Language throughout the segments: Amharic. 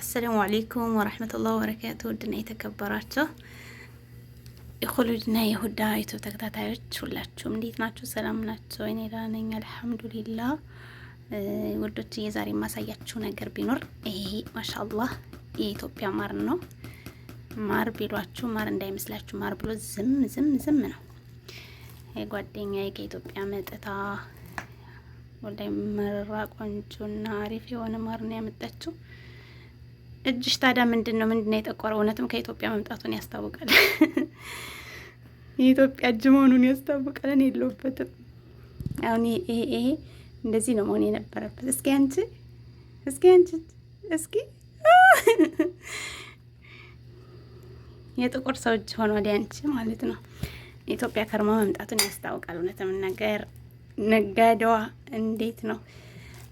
السلام عليكم ورحمة الله وبركاته። ውድና የተከበራችሁ የኹሉድና የሁዳ ዩቱብ ተከታታዮች ሁላችሁም እንዴት ናችሁ? ሰላም ናችሁ? እኔ ደህና ነኝ الحمد لله። ውዶች የዛሬ የማሳያችሁ ነገር ቢኖር ይሄ ما شاء الله የኢትዮጵያ ማር ነው። ማር ቢሏችሁ ማር እንዳይመስላችሁ፣ ማር ብሎ ዝም ዝም ዝም ነው። የጓደኛዬ ከኢትዮጵያ መጥታ ወላይ መራ ቆንጆና አሪፍ የሆነ ማር ነው ያመጣችው። እጅሽ ታዲያ ምንድን ነው ምንድን ነው የጠቆረው? እውነትም ከኢትዮጵያ መምጣቱን ያስታውቃል። የኢትዮጵያ እጅ መሆኑን ያስታውቃል። እኔ የለሁበትም። አሁን ይሄ ይሄ እንደዚህ ነው መሆን የነበረበት። እስኪ አንቺ እስኪ አንቺ እስኪ የጥቁር ሰው እጅ ሆኗል ያንቺ ማለት ነው። ኢትዮጵያ ከርማ መምጣቱን ያስታውቃል። እውነትም ነገር ነጋዴዋ እንዴት ነው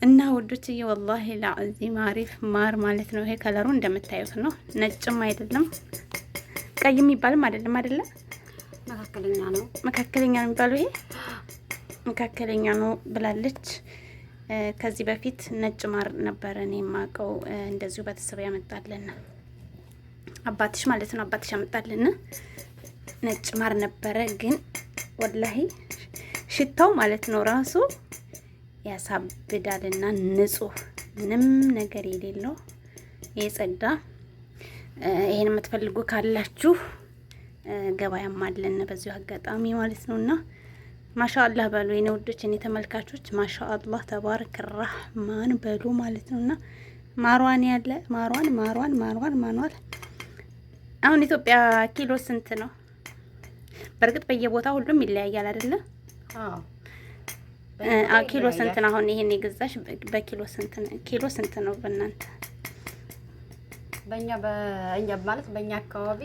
እና ውዶችዬ፣ والله العظيم አሪፍ ማር ማለት ነው። ይሄ ከለሩ እንደምታዩት ነው። ነጭም አይደለም ቀይ የሚባልም አይደለም፣ አይደለ መካከለኛ ነው። መካከለኛ ነው የሚባለው ይሄ መካከለኛ ነው ብላለች። ከዚህ በፊት ነጭ ማር ነበረ እኔ የማውቀው፣ እንደዚሁ ቤተሰብ ያመጣልን አባትሽ ማለት ነው። አባትሽ ያመጣልን ነጭ ማር ነበረ፣ ግን والله ሽታው ማለት ነው ራሱ ያሳብዳልና ንጹህ ምንም ነገር የሌለው የጸዳ። ይሄን የምትፈልጉ ካላችሁ ገበያም አለን በዚሁ አጋጣሚ ማለት ነውና ما شاء الله በሉ የኔ ውዶች፣ የኔ ተመልካቾች፣ ما شاء الله تبارك الرحمن በሉ ማለት ነውና ማሯን ያለ ማሯን ማሯን ማሯን ማኗል። አሁን ኢትዮጵያ ኪሎ ስንት ነው? በእርግጥ በየቦታው ሁሉም ይለያያል አይደለ? አዎ። ኪሎ ስንት ነው? አሁን ይሄን የገዛሽ በኪሎ ስንት ነው? ኪሎ ስንት ነው በእናንተ? በእኛ ማለት በእኛ አካባቢ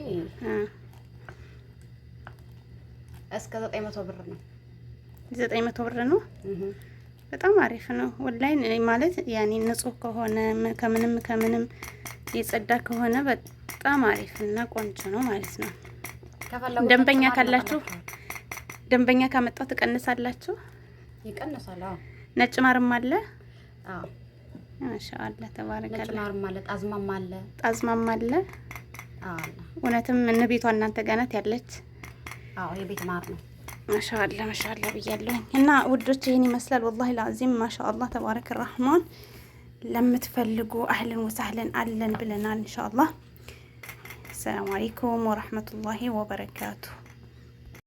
እስከ 900 ብር ነው። 900 ብር ነው። በጣም አሪፍ ነው والله። ማለት ያኔ ንጹህ ከሆነ ከምንም ከምንም የጸዳ ከሆነ በጣም አሪፍ እና ቆንጆ ነው ማለት ነው። ደንበኛ ካላችሁ ደንበኛ ካመጣው ትቀንሳላችሁ። ይቀንሳል። አዎ ነጭ ማርም አለ። አዎ ما شاء الله تبارك الله። ነጭ ማርም አለ፣ ጣዝማም አለ፣ ጣዝማም አለ። አዎ እውነትም እነ ቤቷ እናንተ ጋር ናት ያለች። አዎ የቤት ማር ነው። ما شاء الله ما شاء الله ብያለሁኝ። እና ውዶች ይህን ይመስላል። والله العظيم ما شاء الله تبارك الرحمن። ለምትፈልጉ أهلا وسهلا አለን ብለናል። إن شاء الله። السلام عليكم ورحمة الله وبركاته።